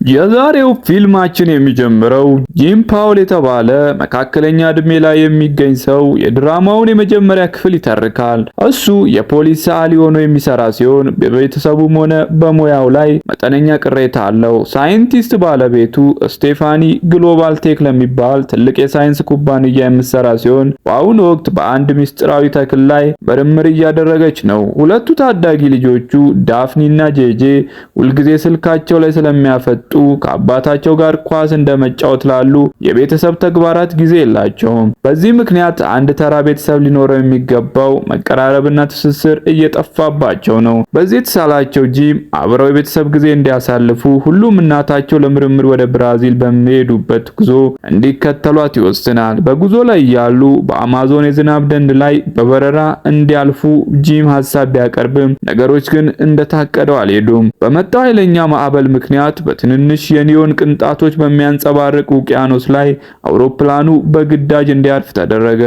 የዛሬው ፊልማችን የሚጀምረው ጂም ፓውል የተባለ መካከለኛ ዕድሜ ላይ የሚገኝ ሰው የድራማውን የመጀመሪያ ክፍል ይተርካል። እሱ የፖሊስ ሰዓሊ ሆኖ የሚሰራ ሲሆን በቤተሰቡም ሆነ በሙያው ላይ መጠነኛ ቅሬታ አለው። ሳይንቲስት ባለቤቱ ስቴፋኒ ግሎባል ቴክ ለሚባል ትልቅ የሳይንስ ኩባንያ የምትሰራ ሲሆን በአሁኑ ወቅት በአንድ ምስጢራዊ ተክል ላይ ምርምር እያደረገች ነው። ሁለቱ ታዳጊ ልጆቹ ዳፍኒና ጄጄ ሁልጊዜ ስልካቸው ላይ ስለሚያፈጡ ከአባታቸው ጋር ኳስ እንደመጫወት ላሉ የቤተሰብ ተግባራት ጊዜ የላቸውም። በዚህ ምክንያት አንድ ተራ ቤተሰብ ሊኖረው የሚገባው መቀራረብና ትስስር እየጠፋባቸው ነው። በዚህ የተሳላቸው ጂም አብረው የቤተሰብ ጊዜ እንዲያሳልፉ ሁሉም እናታቸው ለምርምር ወደ ብራዚል በሚሄዱበት ጉዞ እንዲከተሏት ይወስናል። በጉዞ ላይ እያሉ በአማዞን የዝናብ ደን ላይ በበረራ እንዲያልፉ ጂም ሀሳብ ቢያቀርብም ነገሮች ግን እንደታቀደው አልሄዱም። በመጣው ኃይለኛ ማዕበል ምክንያት በትንንሽ የኒዮን ቅንጣቶች በሚያንጸባርቅ ውቅያኖስ ላይ አውሮፕላኑ በግዳጅ እንዲያርፍ ተደረገ።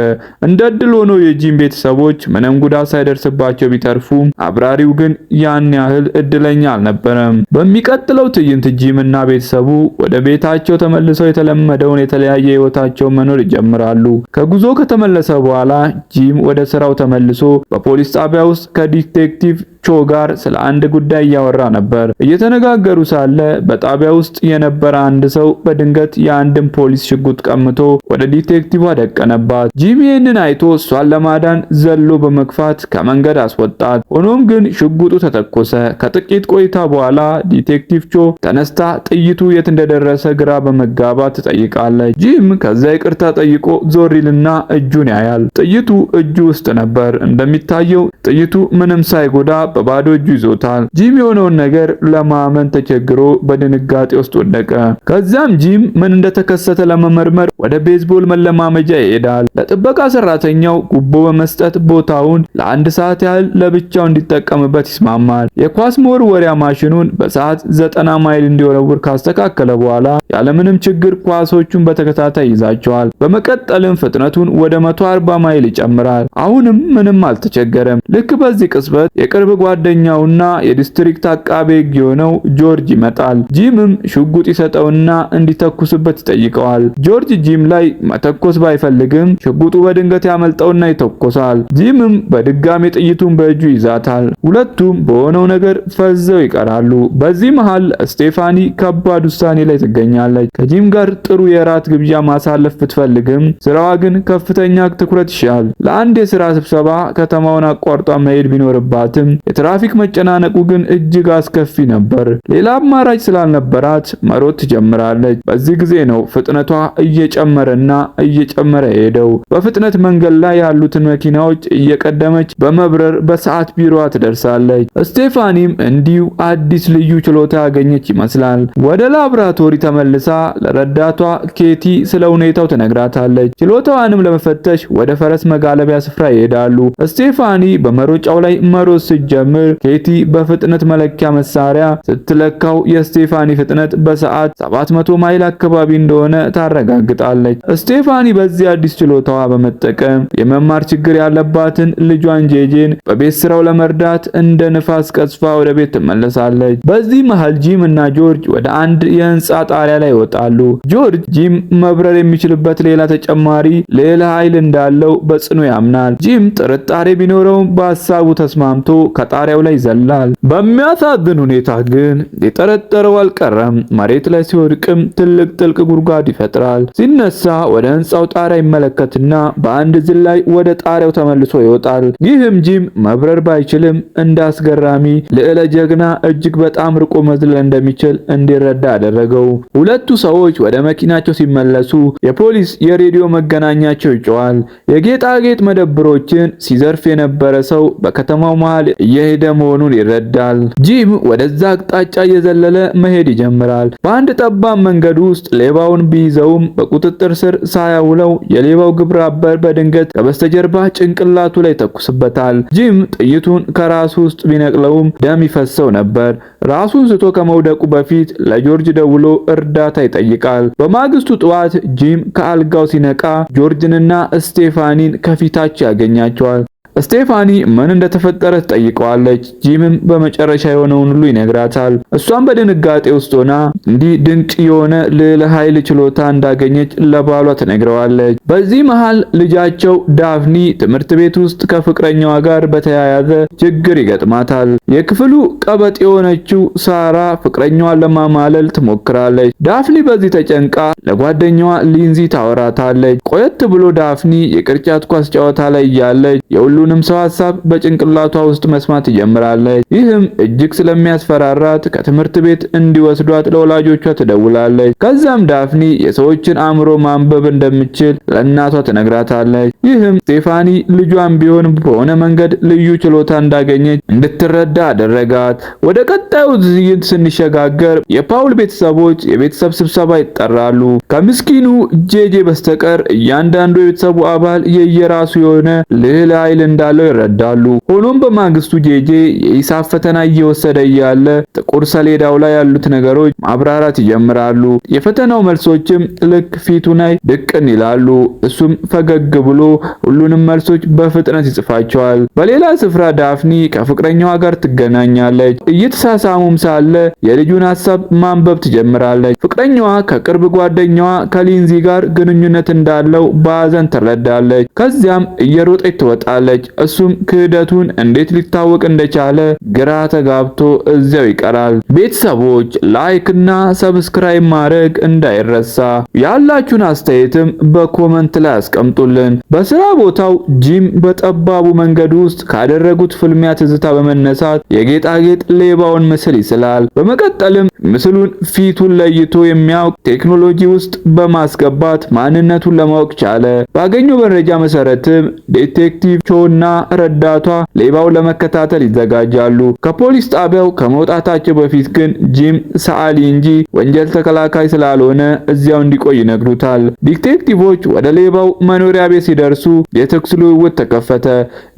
እንደ እድል ሆኖ የጂም ቤተሰቦች ምንም ጉዳት ሳይደርስባቸው ቢተርፉም አብራሪው ግን ያን ያህል እድለኛ አልነበረም። በሚቀጥለው ትዕይንት ጂም እና ቤተሰቡ ወደ ቤታቸው ተመልሰው የተለመደውን የተለያየ ህይወታቸውን መኖር ይጀምራሉ። ከጉዞ ከተመለሰ በኋላ ጂም ወደ ስራው ተመልሶ በፖሊስ ጣቢያ ውስጥ ከዲቴክቲቭ ቾ ጋር ስለ አንድ ጉዳይ እያወራ ነበር። እየተነጋገሩ ሳለ በጣቢያ ውስጥ የነበረ አንድ ሰው በድንገት የአንድን ፖሊስ ሽጉጥ ቀምቶ ወደ ዲቴክቲቭ ደቀነባት። ጂም ይህንን አይቶ እሷን ለማዳን ዘሎ በመግፋት ከመንገድ አስወጣት። ሆኖም ግን ሽጉጡ ተተኮሰ። ከጥቂት ቆይታ በኋላ ዲቴክቲቭ ቾ ተነስታ ጥይቱ የት እንደደረሰ ግራ በመጋባት ትጠይቃለች። ጂም ከዛ ይቅርታ ጠይቆ ዞር ይልና እጁን ያያል። ጥይቱ እጁ ውስጥ ነበር። እንደሚታየው ጥይቱ ምንም ሳይጎዳ በባዶ እጁ ይዞታል። ጂም የሆነውን ነገር ለማመን ተቸግሮ በድንጋጤ ውስጥ ወደቀ። ከዛም ጂም ምን እንደተከሰተ ለመመርመር ወደ ቤዝቦል መለማመጃ ይሄዳል። ለጥበቃ ሰራተኛው ጉቦ በመስጠት ቦታውን ለአንድ ሰዓት ያህል ለብቻው እንዲጠቀምበት ይስማማል። የኳስ መወርወሪያ ማሽኑን በሰዓት 90 ማይል እንዲወረውር ካስተካከለ በኋላ ያለምንም ችግር ኳሶቹን በተከታታይ ይዛቸዋል። በመቀጠልም ፍጥነቱን ወደ 140 ማይል ይጨምራል። አሁንም ምንም አልተቸገረም። ልክ በዚህ ቅጽበት የቅርብ ጓደኛውና የዲስትሪክት አቃቤ ሕግ የሆነው ጆርጅ ይመጣል። ጂምም ሽጉጥ ይሰጠውና እንዲተኩስበት ይጠይቀዋል። ጆርጅ ጂም ላይ መተኮስ ባይፈልግም ሽጉጡ በድንገት ያመልጠውና ይተኮሳል። ጂምም በድጋሚ ጥይቱን በእጁ ይዛታል። ሁለቱም በሆነው ነገር ፈዘው ይቀራሉ። በዚህ መሃል ስቴፋኒ ከባድ ውሳኔ ላይ ትገኛለች። ከጂም ጋር ጥሩ የራት ግብዣ ማሳለፍ ብትፈልግም ስራዋ ግን ከፍተኛ ትኩረት ይሻል። ለአንድ የስራ ስብሰባ ከተማውን አቋርጧ መሄድ ቢኖርባትም የትራፊክ መጨናነቁ ግን እጅግ አስከፊ ነበር። ሌላ አማራጭ ስላልነበራት መሮጥ ትጀምራለች። በዚህ ጊዜ ነው ፍጥነቷ እየጨመረና እየጨመረ የሄደው። በፍጥነት መንገድ ላይ ያሉትን መኪናዎች እየቀደመች በመብረር በሰዓት ቢሮዋ ትደርሳለች። ስቴፋኒም እንዲሁ አዲስ ልዩ ችሎታ ያገኘች ይመስላል። ወደ ላብራቶሪ ተመልሳ ለረዳቷ ኬቲ ስለ ሁኔታው ትነግራታለች። ችሎታዋንም ለመፈተሽ ወደ ፈረስ መጋለቢያ ስፍራ ይሄዳሉ። ስቴፋኒ በመሮጫው ላይ መሮጥ ስትጀምር ኬቲ በፍጥነት መለኪያ መሳሪያ ስትለካው የስቴፋኒ ፍጥነት በሰዓት 700 ማይል አካባቢ እንደሆነ ታረጋግጣለች። ስቴፋኒ በዚህ አዲስ ችሎታዋ በመጠቀም የመማር ችግር ያለባትን ልጇን ጄጄን በቤት ስራው ለመርዳት እንደ ንፋስ ቀዝፋ ወደ ቤት ትመለሳለች። በዚህ መሃል ጂም እና ጆርጅ ወደ አንድ የህንፃ ጣሪያ ላይ ይወጣሉ። ጆርጅ ጂም መብረር የሚችልበት ሌላ ተጨማሪ ሌላ ኃይል እንዳለው በጽኑ ያምናል። ጂም ጥርጣሬ ቢኖረውም በሀሳቡ ተስማምቶ ከጣሪያው ላይ ይዘላል። በሚያሳዝን ሁኔታ ግን የጠረጠረው አልቀረም። መሬት ላይ ሲወድቅም ትልቅ ጥልቅ ጉድጓድ ይፈጥራል። ሲነሳ ወደ ህንፃው ጣሪያ ይመለከትና በአንድ ዝላይ ወደ ጣሪያው ተመልሶ ይወጣል። ይህም ጂም መብረር ባይችልም እንደ አስገራሚ ልዕለ ጀግና እጅግ በጣም ርቆ መዝለል እንደሚችል እንዲረዳ አደረገው። ሁለቱ ሰዎች ወደ መኪናቸው ሲመለሱ የፖሊስ የሬዲዮ መገናኛቸው ይጮሃል። የጌጣጌጥ መደብሮችን ሲዘርፍ የነበረ ሰው በከተማው መሃል እየሄደ መሆኑን ይረዳል። ጂም ወደዛ አቅጣጫ እየዘለለ መሄድ ይጀምራል። በአንድ ጠባብ መንገድ ውስጥ ሌባውን ቢይዘውም በቁጥጥር ስር ሳያውለው የሌባው ግብረ አበር በድንገት ከበስተጀርባ ጭንቅላቱ ላይ ይተኩስበታል። ጂም ጥይቱን ከራሱ ውስጥ ቢነቅለውም ደም ይፈሰው ነበር። ራሱን ስቶ ከመውደቁ በፊት ለጆርጅ ደውሎ እርዳታ ይጠይቃል። በማግስቱ ጠዋት ጂም ከአልጋው ሲነቃ ጆርጅንና ስቴፋኒን ከፊታቸው ያገኛቸዋል። ስቴፋኒ ምን እንደተፈጠረ ትጠይቀዋለች። ጂምም በመጨረሻ የሆነውን ሁሉ ይነግራታል። እሷም በድንጋጤ ውስጥ ሆና እንዲህ ድንቅ የሆነ ልዕለ ኃይል ችሎታ እንዳገኘች ለባሏ ትነግረዋለች። በዚህ መሃል ልጃቸው ዳፍኒ ትምህርት ቤት ውስጥ ከፍቅረኛዋ ጋር በተያያዘ ችግር ይገጥማታል። የክፍሉ ቀበጥ የሆነችው ሳራ ፍቅረኛዋን ለማማለል ትሞክራለች። ዳፍኒ በዚህ ተጨንቃ ለጓደኛዋ ሊንዚ ታወራታለች። ቆየት ብሎ ዳፍኒ የቅርጫት ኳስ ጨዋታ ላይ እያለች የሁሉንም ሰው ሀሳብ በጭንቅላቷ ውስጥ መስማት ትጀምራለች። ይህም እጅግ ስለሚያስፈራራት ከትምህርት ቤት እንዲወስዷት ለወላጆቿ ትደውላለች። ከዛም ዳፍኒ የሰዎችን አእምሮ ማንበብ እንደምትችል ለእናቷ ትነግራታለች። ይህም ስቴፋኒ ልጇን ቢሆን በሆነ መንገድ ልዩ ችሎታ እንዳገኘች እንድትረዳ አደረጋት። ወደ ቀጣዩ ትዕይንት ስንሸጋገር የፓውል ቤተሰቦች የቤተሰብ ስብሰባ ይጠራሉ። ከምስኪኑ ጄጄ በስተቀር እያንዳንዱ የቤተሰቡ አባል የየራሱ የሆነ ልዕለ ኃይል እንዳለው ይረዳሉ። ሆኖም በማግስቱ ጄጄ የሂሳብ ፈተና እየወሰደ እያለ ጥቁር ሰሌዳው ላይ ያሉት ነገሮች ማብራራት ይጀምራሉ። የፈተናው መልሶችም ልክ ፊቱ ላይ ድቅን ይላሉ። እሱም ፈገግ ብሎ ሁሉንም መልሶች በፍጥነት ይጽፋቸዋል። በሌላ ስፍራ ዳፍኒ ከፍቅረኛዋ ጋር ትገናኛለች። እየተሳሳሙም ሳለ የልጁን ሀሳብ ማንበብ ትጀምራለች። ፍቅረኛዋ ከቅርብ ጓደኛዋ ከሊንዚ ጋር ግንኙነት እንዳለው በሀዘን ትረዳለች። ከዚያም እየሮጠች ትወጣለች። እሱም ክህደቱን እንዴት ሊታወቅ እንደቻለ ግራ ተጋብቶ እዚያው ይቀራል። ቤተሰቦች like እና subscribe ማድረግ እንዳይረሳ። ያላችሁን አስተያየትም በ comment ላይ አስቀምጡልን። በስራ ቦታው ጂም በጠባቡ መንገድ ውስጥ ካደረጉት ፍልሚያ ትዝታ በመነሳት የጌጣጌጥ ሌባውን ምስል ይስላል። በመቀጠልም ምስሉን ፊቱን ለይቶ የሚያውቅ ቴክኖሎጂ ውስጥ በማስገባት ማንነቱን ለማወቅ ቻለ። ባገኘው መረጃ መሰረትም ዴቴክቲቭ ቾና ረዳቷ ሌባውን ለመከታተል ይዘጋጃሉ። ከፖሊስ ጣቢያው ከመውጣታቸው በፊት ግን ጂም ሰዓሊ እንጂ ወንጀል ተከላካይ ስላልሆነ እዚያው እንዲቆይ ይነግሩታል። ዲቴክቲቮች ወደ ሌባው መኖሪያ ቤት ሲደርሱ የተኩስ ልውውጥ ተከፈተ።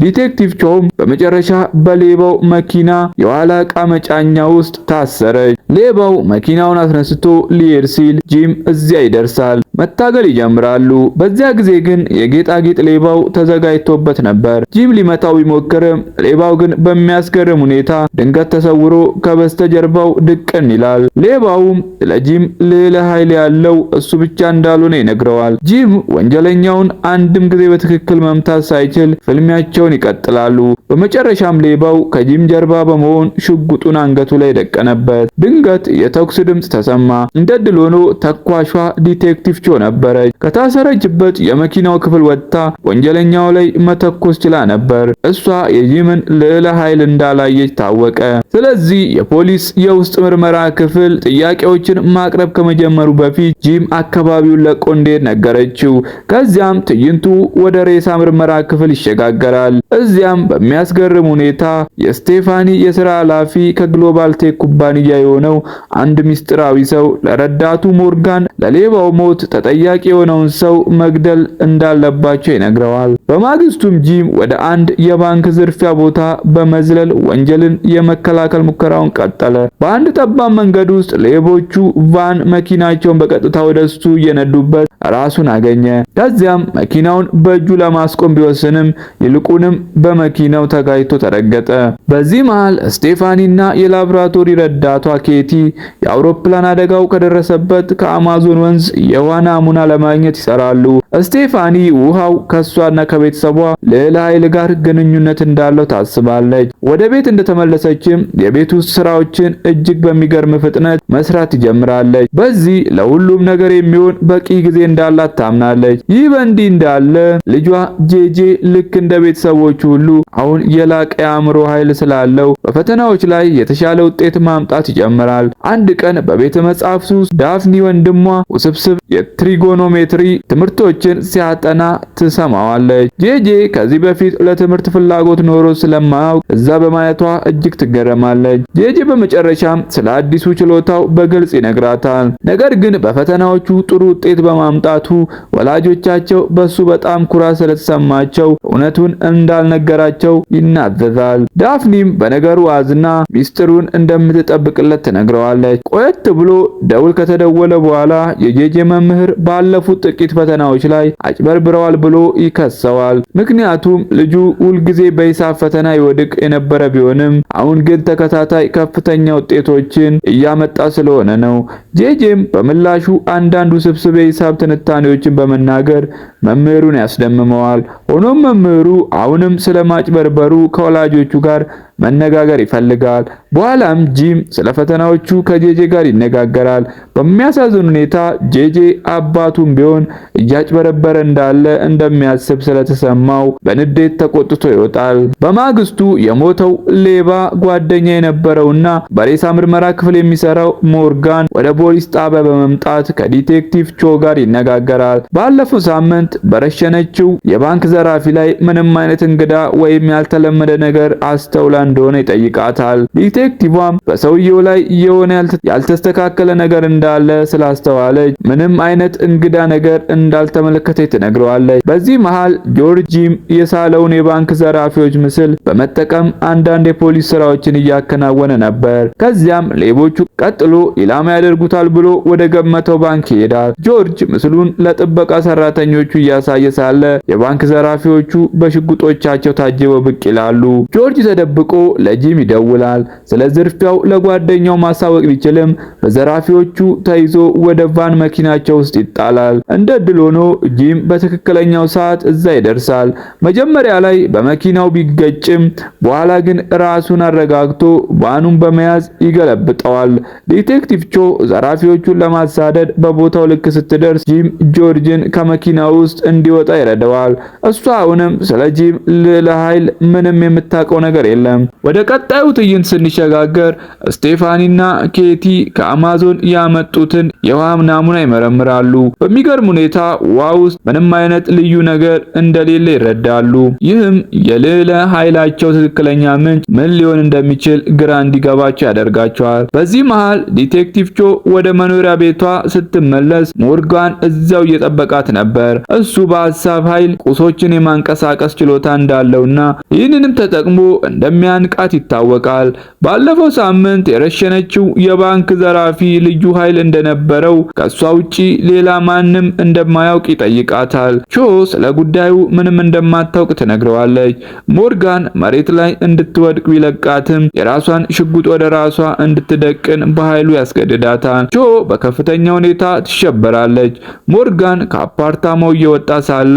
ዲቴክቲቭ ቾም በመጨረሻ በሌባው መኪና የኋላ ዕቃ መጫኛ ውስጥ ታሰረች። ሌባው መኪናውን አስነስቶ ሊሄድ ሲል ጂም እዚያ ይደርሳል። መታገል ይጀምራሉ። በዚያ ጊዜ ግን የጌጣጌጥ ሌባው ተዘጋጅቶበት ነበር። ጂም ሊመታው ቢሞክርም ሌባው ግን በሚያስገርም ሁኔታ ድንገት ተሰውሮ ከበስተጀርባው ድቅን ይላል። ሌባውም ለጂም ልዕለ ኃይል ያለው እሱ ብቻ እንዳልሆነ ይነግረዋል። ጂም ወንጀለኛውን አንድም ጊዜ በትክክል መምታት ሳይችል ፍልሚያቸውን ይቀጥላሉ። በመጨረሻም ሌባው ከጂም ጀርባ በመሆን ሽጉጡን አንገቱ ላይ ደቀነበት። ድንገት የተኩስ ድምጽ ተሰማ። እንደ እድል ሆኖ ተኳሿ ዲቴክቲቭ ቾ ነበረች። ከታሰረችበት የመኪናው ክፍል ወጥታ ወንጀለኛው ላይ መተኮስ ችላ ነበር። እሷ የጂምን ልዕለ ኃይል እንዳላየች ታወቀ። ስለዚህ የፖሊስ የውስጥ ምርመራ ክፍል ጥያቄዎችን ማቅረብ ከመጀመሩ በፊት ጂም አካባቢውን ለቆ እንዲሄድ ነገረችው። ከዚያም ትዕይንቱ ወደ ሬሳ ምርመራ ክፍል ይሸጋገራል። እዚያም በሚያስገርም ሁኔታ የስቴፋኒ የስራ ኃላፊ ከግሎባል ቴክ ኩባንያ የሆነው አንድ ሚስጥራዊ ሰው ለረዳቱ ሞርጋን ለሌባው ሞት ተጠያቂ የሆነውን ሰው መግደል እንዳለባቸው ይነግረዋል። በማግስቱም ጂም ወደ አንድ የባንክ ዝርፊያ ቦታ በመዝለል ወንጀልን የመከላከል ሙከራውን ቀጠለ። በአንድ ጠባብ መንገድ ውስጥ ሌቦቹ ቫን መኪናቸውን በቀጥታ ወደ እሱ እየነዱበት ራሱን አገኘ። ከዚያም መኪናውን በእጁ ለማስቆም ቢወስንም ይልቁንም በመኪናው ተጋጭቶ ተረገጠ። በዚህ መሃል ስቴፋኒና የላብራቶሪ ረዳቷ ኬቲ የአውሮፕላን አደጋው ከደረሰበት ከአማዞን ወንዝ የውሃ ናሙና ለማግኘት ይሰራሉ። ስቴፋኒ ውሃው ከሷና ከቤተሰቧ ልዕለ ኃይል ጋር ግንኙነት እንዳለው ታስባለች። ወደ ቤት እንደተመለሰችም የቤት ውስጥ ስራዎችን እጅግ በሚገርም ፍጥነት መስራት ትጀምራለች። በዚህ ለሁሉም ነገር የሚሆን በቂ ጊዜ እንዳላት ታምናለች። ይህ በእንዲህ እንዳለ ልጇ ጄጄ ልክ እንደ ቤተሰቦቹ ሁሉ አሁን የላቀ የአእምሮ ኃይል ስላለው በፈተናዎች ላይ የተሻለ ውጤት ማምጣት ይጀምራል። አንድ ቀን በቤተ መጻሕፍት ውስጥ ዳፍኒ ወንድሟ ውስብስብ የትሪጎኖሜትሪ ትምህርቶችን ሲያጠና ትሰማዋለች። ጄጄ ከዚህ በፊት ለትምህርት ፍላጎት ኖሮ ስለማያውቅ እዛ በማየቷ እጅግ ትገረማለች። ጄጄ በመጨረሻም ስለ አዲሱ ችሎታው በግልጽ ይነግራታል። ነገር ግን በፈተናዎቹ ጥሩ ውጤት በማምጣቱ ወላጆቻቸው በሱ በጣም ኩራት ስለተሰማቸው እውነቱን እንዳልነገራቸው ይናዘዛል። ዳፍኒም በነገሩ አዝና ሚስጥሩን እንደምትጠብቅለት ትነግረዋለች። ቆየት ብሎ ደውል ከተደወለ በኋላ የጄጄ መምህር ባለፉት ጥቂት ፈተናዎች ላይ አጭበርብረዋል ብሎ ይከሰዋል። ምክንያቱም ምክንያቱም ልጁ ሁልጊዜ በሂሳብ ፈተና ይወድቅ የነበረ ቢሆንም አሁን ግን ተከታታይ ከፍተኛ ውጤቶችን እያመጣ ስለሆነ ነው። ጄጄም በምላሹ አንዳንድ ውስብስብ የሂሳብ ትንታኔዎችን በመናገር መምህሩን ያስደምመዋል። ሆኖም መምህሩ አሁንም ስለማጭበርበሩ ከወላጆቹ ጋር መነጋገር ይፈልጋል። በኋላም ጂም ስለ ፈተናዎቹ ከጄጄ ጋር ይነጋገራል። በሚያሳዝን ሁኔታ ጄጄ አባቱም ቢሆን እያጭበረበረ እንዳለ እንደሚያስብ ስለተሰማው በንዴት ተቆጥቶ ይወጣል። በማግስቱ የሞተው ሌባ ጓደኛ የነበረውና በሬሳ ምርመራ ክፍል የሚሰራው ሞርጋን ወደ ፖሊስ ጣቢያ በመምጣት ከዲቴክቲቭ ቾ ጋር ይነጋገራል። ባለፈው ሳምንት በረሸነችው የባንክ ዘራፊ ላይ ምንም አይነት እንግዳ ወይም ያልተለመደ ነገር አስተውላ እንደሆነ ይጠይቃታል። ዲቴክቲቯም በሰውየው ላይ የሆነ ያልተስተካከለ ነገር እንዳለ ስላስተዋለች ምንም አይነት እንግዳ ነገር እንዳልተመለከተች ትነግረዋለች። በዚህ መሃል ጆርጅ ጂም የሳለውን የባንክ ዘራፊዎች ምስል በመጠቀም አንዳንድ የፖሊስ ስራዎችን እያከናወነ ነበር። ከዚያም ሌቦቹ ቀጥሎ ኢላማ ያደርጉታል ብሎ ወደ ገመተው ባንክ ይሄዳል። ጆርጅ ምስሉን ለጥበቃ ሰራተኞቹ እያሳየ ሳለ የባንክ ዘራፊዎቹ በሽጉጦቻቸው ታጅበው ብቅ ይላሉ። ጆርጅ ተደብቆ ለጂም ይደውላል። ስለ ዝርፊያው ለጓደኛው ማሳወቅ ቢችልም በዘራፊዎቹ ተይዞ ወደ ቫን መኪናቸው ውስጥ ይጣላል። እንደ እድል ሆኖ ጂም በትክክለኛው ሰዓት እዛ ይደርሳል። መጀመሪያ ላይ በመኪናው ቢገጭም በኋላ ግን ራሱን አረጋግቶ ቫኑን በመያዝ ይገለብጠዋል። ዲቴክቲቭ ቾ ዘራፊዎቹን ለማሳደድ በቦታው ልክ ስትደርስ ጂም ጆርጅን ከመኪናው ውስጥ እንዲወጣ ይረዳዋል። እሷ አሁንም ስለ ጂም ልዕለ ኃይል ምንም የምታውቀው ነገር የለም። ወደ ቀጣዩ ትዕይንት ስንሸጋገር ስቴፋኒና ኬቲ ከአማዞን ያመጡትን የውሃ ናሙና ይመረምራሉ። በሚገርም ሁኔታ ውሃ ውስጥ ምንም አይነት ልዩ ነገር እንደሌለ ይረዳሉ። ይህም የልዕለ ኃይላቸው ትክክለኛ ምንጭ ምን ሊሆን እንደሚችል ግራ እንዲገባቸው ያደርጋቸዋል። በዚህ መሃል ዲቴክቲቭ ቾ ወደ መኖሪያ ቤቷ ስትመለስ ሞርጋን እዚያው እየጠበቃት ነበር። እሱ በሀሳብ ኃይል ቁሶችን የማንቀሳቀስ ችሎታ እንዳለውና ይህንንም ተጠቅሞ እንደሚያንቃት ይታወቃል። ባለፈው ሳምንት የረሸነችው የባንክ ዘራፊ ልዩ ኃይል እንደነበረው ከሷ ውጪ ሌላ ማንም እንደማያውቅ ይጠይቃታል። ቾ ስለ ጉዳዩ ምንም እንደማታውቅ ትነግረዋለች። ሞርጋን መሬት ላይ እንድትወድቅ ቢለቃትም የራሷን ሽጉጥ ወደ ራሷ እንድትደቅን በኃይሉ ያስገድዳታል። ቾ በከፍተኛ ሁኔታ ትሸበራለች። ሞርጋን ከአፓርታማው እየወጣ ሳለ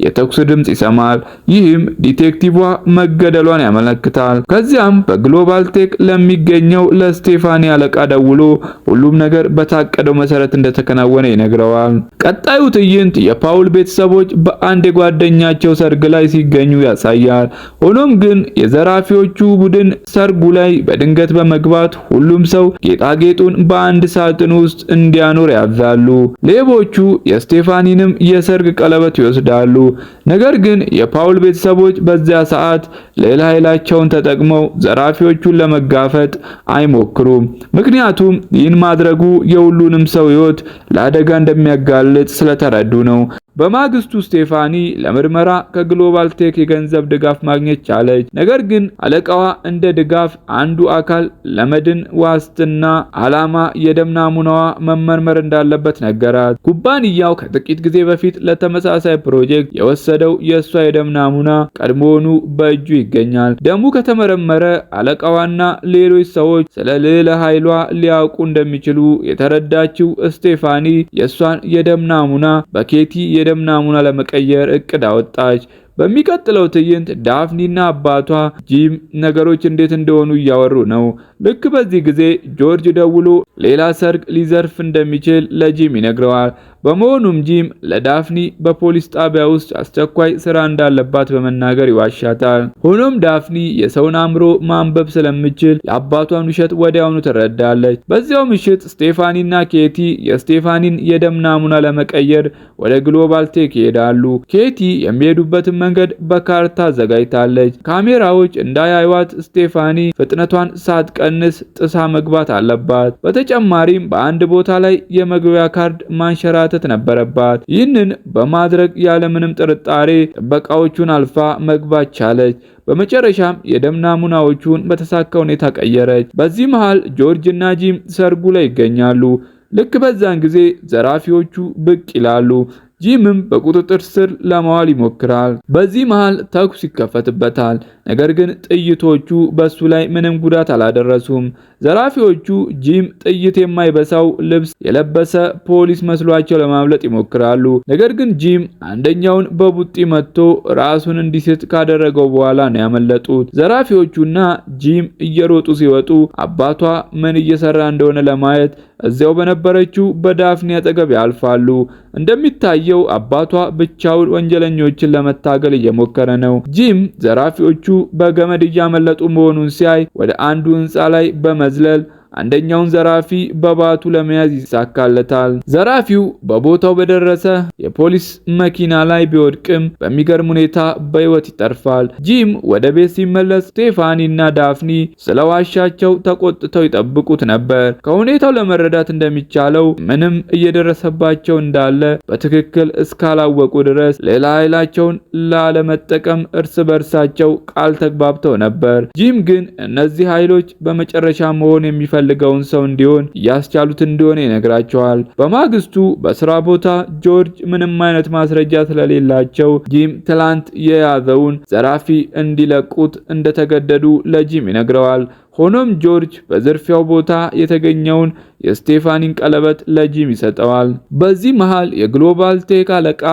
የተኩስ ድምጽ ይሰማል። ይህም ዲቴክቲቭዋ መገደሏን ያመለክታል። ከዚያም በግሎባል ቴክ ለሚገኘው ለስቴፋኒ አለቃ ደውሎ ሁሉም ነገር በታቀደው መሰረት እንደተከናወነ ይነግረዋል። ቀጣዩ ትዕይንት የፓውል ቤተሰቦች በአንድ የጓደኛቸው ሰርግ ላይ ሲገኙ ያሳያል። ሆኖም ግን የዘራፊዎቹ ቡድን ሰርጉ ላይ በድንገት በመግባት ሁሉም ሰው ጌጣጌጡን በአንድ ሳጥን ውስጥ እንዲያኖር ያዛሉ። ሌቦቹ የስቴፋኒንም የሰርግ ቀለበት ይወስዳሉ። ነገር ግን የፓውል ቤተሰቦች በዚያ ሰዓት ሌላ ኃይላቸውን ተጠቅመው ዘራፊዎቹን ለመጋፈጥ አይሞክሩም። ምክንያቱም ይህን ማድረጉ የሁሉንም ሰው ሕይወት ለአደጋ እንደሚያጋልጥ ስለተረዱ ነው። በማግስቱ ስቴፋኒ ለምርመራ ከግሎባል ቴክ የገንዘብ ድጋፍ ማግኘት ቻለች። ነገር ግን አለቃዋ እንደ ድጋፍ አንዱ አካል ለመድን ዋስትና ዓላማ የደም ናሙናዋ መመርመር እንዳለበት ነገራት። ኩባንያው ከጥቂት ጊዜ በፊት ለተመሳሳይ ፕሮጀክት የወሰደው የእሷ የደም ናሙና ቀድሞውኑ በእጁ ይገኛል። ደሙ ከተመረመረ አለቃዋና ሌሎች ሰዎች ስለ ልዕለ ኃይሏ ሊያውቁ እንደሚችሉ የተረዳችው ስቴፋኒ የእሷን የደም ናሙና በኬቲ የደም ናሙና ለመቀየር እቅድ አወጣች። በሚቀጥለው ትዕይንት ዳፍኒና አባቷ ጂም ነገሮች እንዴት እንደሆኑ እያወሩ ነው። ልክ በዚህ ጊዜ ጆርጅ ደውሎ ሌላ ሰርግ ሊዘርፍ እንደሚችል ለጂም ይነግረዋል። በመሆኑም ጂም ለዳፍኒ በፖሊስ ጣቢያ ውስጥ አስቸኳይ ስራ እንዳለባት በመናገር ይዋሻታል። ሆኖም ዳፍኒ የሰውን አእምሮ ማንበብ ስለምትችል የአባቷን ውሸት ወዲያውኑ ትረዳለች። በዚያው ምሽት ስቴፋኒና ኬቲ የስቴፋኒን የደም ናሙና ለመቀየር ወደ ግሎባል ቴክ ይሄዳሉ። ኬቲ የሚሄዱበትን መንገድ በካርታ አዘጋጅታለች። ካሜራዎች እንዳያዩዋት ስቴፋኒ ፍጥነቷን ሳትቀንስ ጥሳ መግባት አለባት። በተጨማሪም በአንድ ቦታ ላይ የመግቢያ ካርድ ማንሸራተት ነበረባት። ይህንን በማድረግ ያለምንም ጥርጣሬ ጥበቃዎቹን አልፋ መግባት ቻለች። በመጨረሻም የደም ናሙናዎቹን በተሳካ ሁኔታ ቀየረች። በዚህ መሃል ጆርጅ እና ጂም ሰርጉ ላይ ይገኛሉ። ልክ በዛን ጊዜ ዘራፊዎቹ ብቅ ይላሉ። ጂምም በቁጥጥር ስር ለማዋል ይሞክራል። በዚህ መሃል ተኩስ ይከፈትበታል። ነገር ግን ጥይቶቹ በሱ ላይ ምንም ጉዳት አላደረሱም። ዘራፊዎቹ ጂም ጥይት የማይበሳው ልብስ የለበሰ ፖሊስ መስሏቸው ለማምለጥ ይሞክራሉ። ነገር ግን ጂም አንደኛውን በቡጢ መትቶ ራሱን እንዲስት ካደረገው በኋላ ነው ያመለጡት። ዘራፊዎቹና ጂም እየሮጡ ሲወጡ አባቷ ምን እየሰራ እንደሆነ ለማየት እዚያው በነበረችው በዳፍኒ አጠገብ ያልፋሉ። እንደሚታየው አባቷ ብቻውን ወንጀለኞችን ለመታገል እየሞከረ ነው። ጂም ዘራፊዎቹ በገመድ እያመለጡ መሆኑን ሲያይ ወደ አንዱ ሕንፃ ላይ በመዝለል አንደኛውን ዘራፊ በባቱ ለመያዝ ይሳካለታል። ዘራፊው በቦታው በደረሰ የፖሊስ መኪና ላይ ቢወድቅም በሚገርም ሁኔታ በሕይወት ይተርፋል። ጂም ወደ ቤት ሲመለስ ስቴፋኒ እና ዳፍኒ ስለዋሻቸው ተቆጥተው ይጠብቁት ነበር። ከሁኔታው ለመረዳት እንደሚቻለው ምንም እየደረሰባቸው እንዳለ በትክክል እስካላወቁ ድረስ ሌላ ኃይላቸውን ላለመጠቀም እርስ በርሳቸው ቃል ተግባብተው ነበር። ጂም ግን እነዚህ ኃይሎች በመጨረሻ መሆን የሚፈልገውን ሰው እንዲሆን እያስቻሉት እንደሆነ ይነግራቸዋል። በማግስቱ በስራ ቦታ ጆርጅ ምንም አይነት ማስረጃ ስለሌላቸው ጂም ትላንት የያዘውን ዘራፊ እንዲለቁት እንደተገደዱ ለጂም ይነግረዋል። ሆኖም ጆርጅ በዝርፊያው ቦታ የተገኘውን የስቴፋኒን ቀለበት ለጂም ይሰጠዋል። በዚህ መሃል የ Global Tech አለቃ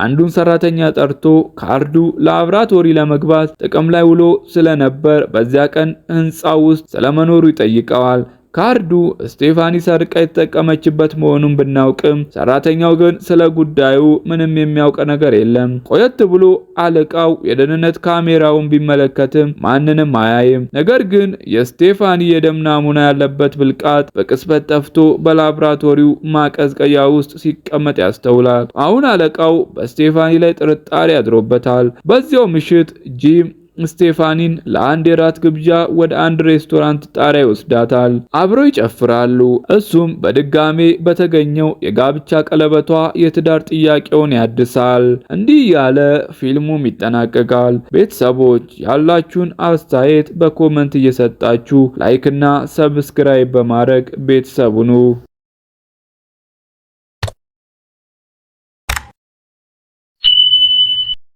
አንዱን ሰራተኛ ጠርቶ ካርዱ ላብራቶሪ ለመግባት ጥቅም ላይ ውሎ ስለነበር በዚያ ቀን ህንፃው ውስጥ ስለመኖሩ ይጠይቀዋል። ካርዱ ስቴፋኒ ሰርቃ የተጠቀመችበት መሆኑን ብናውቅም ሰራተኛው ግን ስለ ጉዳዩ ምንም የሚያውቅ ነገር የለም። ቆየት ብሎ አለቃው የደህንነት ካሜራውን ቢመለከትም ማንንም አያይም። ነገር ግን የስቴፋኒ የደም ናሙና ያለበት ብልቃጥ በቅጽበት ጠፍቶ በላብራቶሪው ማቀዝቀያ ውስጥ ሲቀመጥ ያስተውላል። አሁን አለቃው በስቴፋኒ ላይ ጥርጣሬ አድሮበታል። በዚያው ምሽት ጂም ስቴፋኒን ለአንድ የራት ግብዣ ወደ አንድ ሬስቶራንት ጣሪያ ይወስዳታል። አብረው ይጨፍራሉ። እሱም በድጋሜ በተገኘው የጋብቻ ቀለበቷ የትዳር ጥያቄውን ያድሳል። እንዲህ ያለ ፊልሙም ይጠናቀቃል። ቤተሰቦች ያላችሁን አስተያየት በ comment እየሰጣችሁ like ና subscribe በማድረግ ቤተሰብ ሁኑ።